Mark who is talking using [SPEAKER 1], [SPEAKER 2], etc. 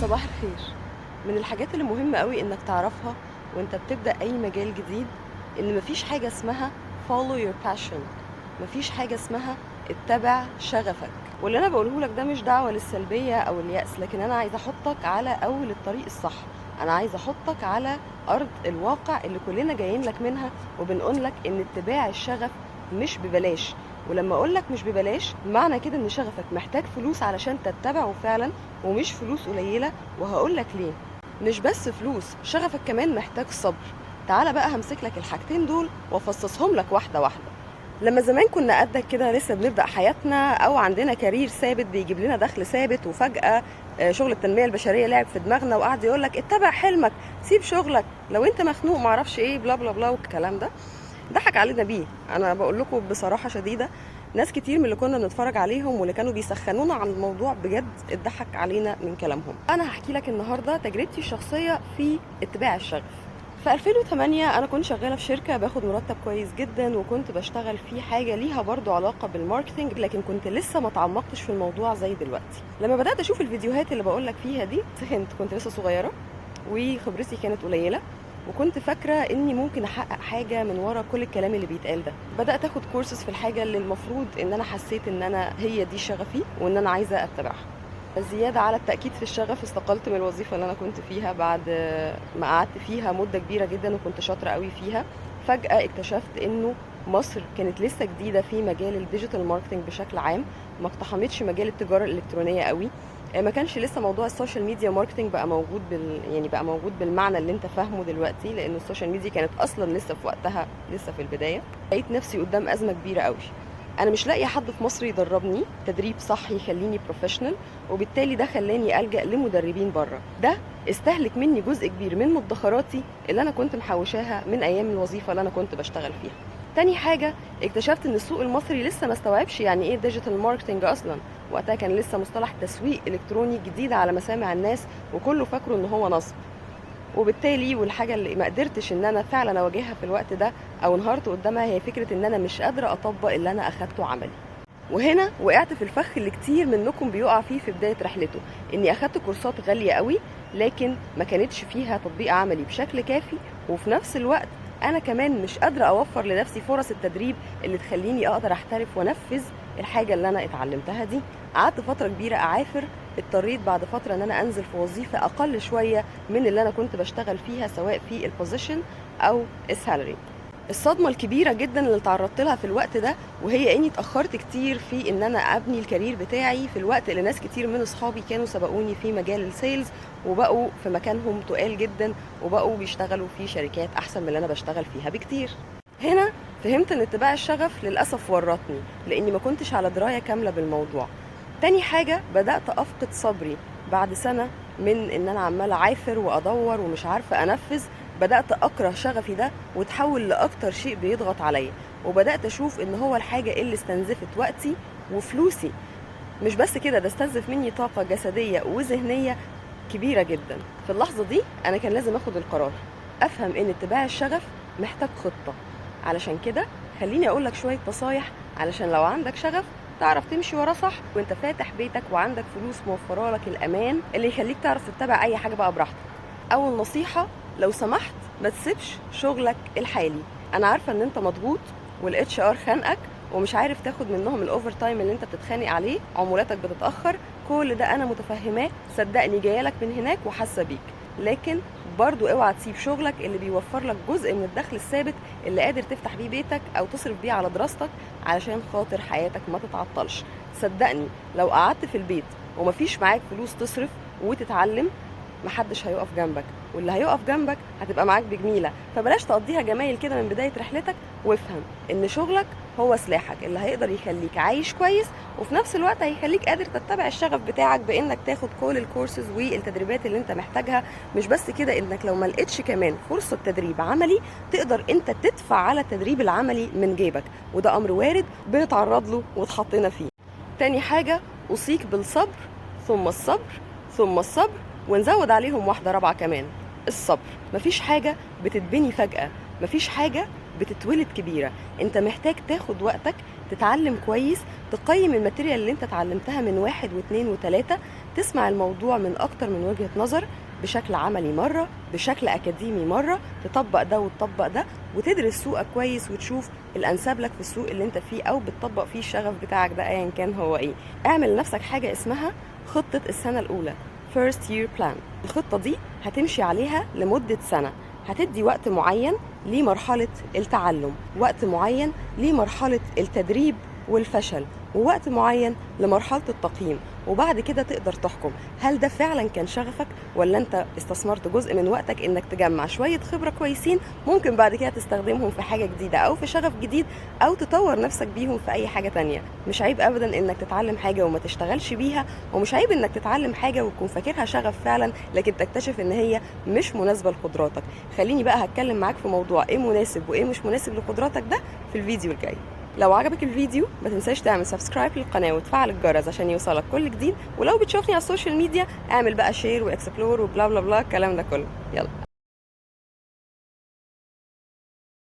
[SPEAKER 1] صباح الخير. من الحاجات اللي مهمة قوي انك تعرفها وانت بتبدأ اي مجال جديد ان مفيش حاجة اسمها follow your passion، مفيش حاجة اسمها اتبع شغفك. واللي انا بقوله لك ده مش دعوة للسلبية او اليأس، لكن انا عايزة احطك على اول الطريق الصح، انا عايزة احطك على ارض الواقع اللي كلنا جايين لك منها، وبنقول لك ان اتباع الشغف مش ببلاش. ولما اقول لك مش ببلاش معنى كده ان شغفك محتاج فلوس علشان تتبعه فعلا، ومش فلوس قليلة. وهقول لك ليه. مش بس فلوس، شغفك كمان محتاج صبر. تعالى بقى همسك لك الحاجتين دول وافصصهم لك واحدة واحدة. لما زمان كنا قدك كده لسه بنبدأ حياتنا او عندنا career ثابت بيجيب لنا دخل ثابت، وفجأة شغل التنمية البشرية لعب في دماغنا وقعد يقول لك اتبع حلمك، سيب شغلك، لو انت مخنوق معرفش ايه، بلا بلا بلا والكلام ده ضحك علينا بيه. انا بقول لكم بصراحة شديدة، ناس كتير من اللي كنا بنتفرج عليهم واللي كانوا بيسخنونا عن الموضوع بجد اتضحك علينا من كلامهم. انا هحكي لك النهارده تجربتي الشخصية في اتباع الشغف. في 2008 انا كنت شغالة في شركة باخد مرتب كويس جدا، وكنت بشتغل في حاجة ليها برضو علاقة بال marketing، لكن كنت لسه ما تعمقتش في الموضوع زي دلوقتي. لما بدات اشوف الفيديوهات اللي بقول لك فيها دي سخنت، كنت لسه صغيرة وخبرتي كانت قليله، وكنت فاكرة إني ممكن أحقق حاجة من ورا كل الكلام اللي بيتقال ده. بدأت أخد كورسز في الحاجة اللي المفروض إن أنا حسيت إن أنا هي دي شغفي وإن أنا عايزة أتبعها. زيادة على التأكيد في الشغف، استقلت من الوظيفة اللي أنا كنت فيها بعد ما قعدت فيها مدة كبيرة جدا وكنت شاطرة قوي فيها. فجأة اكتشفت إنه مصر كانت لسه جديدة في مجال ال digital marketing بشكل عام، ما اقتحمتش مجال التجارة الإلكترونية قوي، ما كانش لسه موضوع ال social media marketing بقى موجود يعني بقى موجود بالمعنى اللي انت فاهمه دلوقتي، لان ال social media كانت اصلا لسه في وقتها، لسه في البداية. لقيت نفسي قدام ازمة كبيرة قوي، انا مش لاقيه حد في مصر يدربني تدريب صح يخليني professional، وبالتالي ده خلاني الجا لمدربين بره. ده استهلك مني جزء كبير من مدخراتي اللي انا كنت محوشاها من ايام الوظيفة اللي انا كنت بشتغل فيها. تاني حاجة اكتشفت ان السوق المصري لسه ما استوعبش يعني ايه digital marketing اصلا. وقتها كان لسه مصطلح تسويق الكتروني جديد على مسامع الناس، وكله فاكره ان هو نصب. وبالتالي والحاجة اللي ما قدرتش ان انا فعلا اواجهها في الوقت ده او انهارت قدامها هي فكرة ان انا مش قادرة اطبق اللي انا اخدته عملي. وهنا وقعت في الفخ اللي كتير منكم بيقع فيه في بداية رحلته، اني اخدت كورسات غالية قوي لكن ما كانتش فيها تطبيق عملي بشكل كافي، وفي نفس الوقت انا كمان مش قادرة اوفر لنفسي فرص التدريب اللي تخليني اقدر احترف وانفذ الحاجة اللي انا اتعلمتها دي. قعدت فترة كبيرة اعافر، اضطريت بعد فترة ان انا انزل في وظيفة اقل شوية من اللي انا كنت بشتغل فيها، سواء في ال position او ال salary. الصدمة الكبيرة جدا اللي تعرضت لها في الوقت ده وهي اني اتاخرت كتير في ان انا ابني ال career بتاعي في الوقت اللي ناس كتير من اصحابي كانوا سبقوني في مجال ال sales وبقوا في مكانهم تقال جدا وبقوا بيشتغلوا في شركات احسن من اللي انا بشتغل فيها بكتير. هنا فهمت ان اتباع الشغف للاسف ورطني، لاني ما كنتش على دراية كاملة بالموضوع. تاني حاجة بدات افقد صبري بعد سنة من ان انا عماله اعافر وادور ومش عارفه انفذ. بدات اكره شغفي ده وتحول لاكتر شيء بيضغط عليا، وبدات اشوف ان هو الحاجة اللي استنزفت وقتي وفلوسي. مش بس كده، ده استنزف مني طاقة جسدية وذهنيه كبيرة جدا. في اللحظة دي انا كان لازم اخد القرار، افهم ان اتباع الشغف محتاج خطه. علشان كده خليني اقول لك شوية نصايح علشان لو عندك شغف تعرف تمشي وراه صح، وانت فاتح بيتك وعندك فلوس موفره لك الامان اللي يخليك تعرف تتبع اي حاجة بقى براحتك. اول نصيحة، لو سمحت ما تسيبش شغلك الحالي. انا عارفه ان انت مضغوط وال HR خانقك ومش عارف تاخد منهم ال overtime اللي انت بتتخانق عليه، عمولاتك بتتاخر، كل ده انا متفهماه، صدقني جاية لك من هناك وحاسه بيك. لكن برضو اوعى تسيب شغلك اللي بيوفر لك جزء من الدخل الثابت اللي قادر تفتح بيه بيتك او تصرف بيه على دراستك علشان خاطر حياتك ما تتعطلش. صدقني لو قعدت في البيت ومفيش معاك فلوس تصرف وتتعلم محدش هيقف جنبك، واللي هيقف جنبك هتبقى معاك بجميله. فبلاش تقضيها جمايل كده من بداية رحلتك، وافهم ان شغلك هو سلاحك اللي هيقدر يخليك عايش كويس، وفي نفس الوقت هيخليك قادر تتبع الشغف بتاعك بانك تاخد كل الكورسز والتدريبات اللي انت محتاجها. مش بس كده، انك لو ما لقيتش كمان فرصة تدريب عملي تقدر انت تدفع على التدريب العملي من جيبك، وده امر وارد بنتعرض له واتحطينا فيه. تاني حاجة، اوصيك بالصبر ثم الصبر ثم الصبر، ونزود عليهم واحدة رابعه كمان، الصبر. مفيش حاجة بتتبني فجاة، مفيش حاجة بتتولد كبيرة، انت محتاج تاخد وقتك، تتعلم كويس، تقيم ال material اللي انت اتعلمتها من 1 و2 و3، تسمع الموضوع من اكتر من وجهة نظر، بشكل عملي مرة، بشكل اكاديمي مرة، تطبق ده وتطبق ده، وتدرس سوقك كويس وتشوف الانسب لك في السوق اللي انت فيه او بتطبق فيه الشغف بتاعك ده ايا كان هو ايه. اعمل لنفسك حاجة اسمها خطة السنة الاولى، first year plan. الخطة دي هتمشي عليها لمدة سنة، هتدي وقت معين لمرحلة التعلم، وقت معين لمرحلة التدريب والفشل، ووقت معين لمرحلة التقييم، وبعد كده تقدر تحكم هل ده فعلا كان شغفك ولا انت استثمرت جزء من وقتك انك تجمع شوية خبرة كويسين ممكن بعد كده تستخدمهم في حاجة جديدة او في شغف جديد او تطور نفسك بيهم في اي حاجة تانية. مش عيب ابدا انك تتعلم حاجة وما تشتغلش بيها، ومش عيب انك تتعلم حاجة وتكون فاكرها شغف فعلا لكن تكتشف ان هي مش مناسبة لقدراتك. خليني بقى هتكلم معاك في موضوع ايه مناسب وايه مش مناسب لقدراتك ده في الفيديو الجاي. لو عجبك الفيديو ما تنساش تعمل subscribe للقناة وتفعل الجرس عشان يوصلك كل جديد، ولو بتشوفني على ال social media اعمل بقى share و explore و blah blah blah الكلام ده كله. يلا.